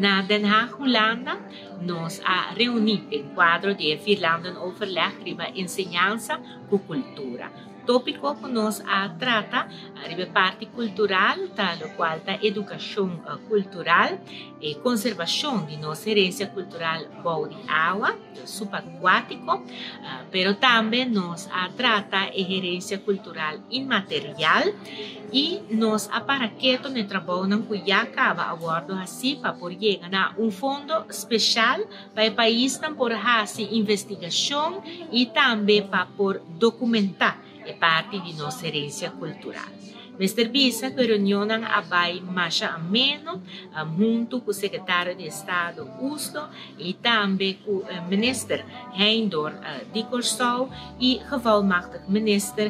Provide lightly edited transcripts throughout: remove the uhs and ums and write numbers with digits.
Na Den Haag, Hulanda, nos a reuní den kuadro di e Vierlandenoverleg riba enseñansa ku kultura. Tópiko ku nos a trata riba e parti kultural ta lokual ta edukashon kultural, e konservashon di nos herensia kultural bou di awa, subakuátiko, pero tambe nos a trata e herensia kultural inmaterial i nos a para keto na e trabounan ku ya kaba a wòrdu hasí pa por yega na un fondo speshal pa e paisnan por hasi investigashon i tambe pa por dokumentá e parti di nos herensia kultural. Mester bisa ku e reunionnan a bai masha ameno huntu ku Sekretario di Estado Uslo i tambe ku Minister Heindor di Kòrsou i Gevolmachtig Minister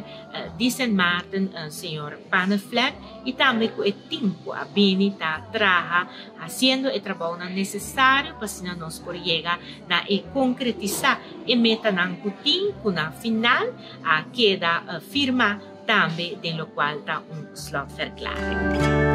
di Sint Maarten señor Panneflek i tambe ku e tim ku a bini ta traha Hasiendo e trabounan nesesario pa asina nos por yega na e konkretisá e metanan ku tin ku na final a keda firmá tambe den lokual ta un slotverklaring.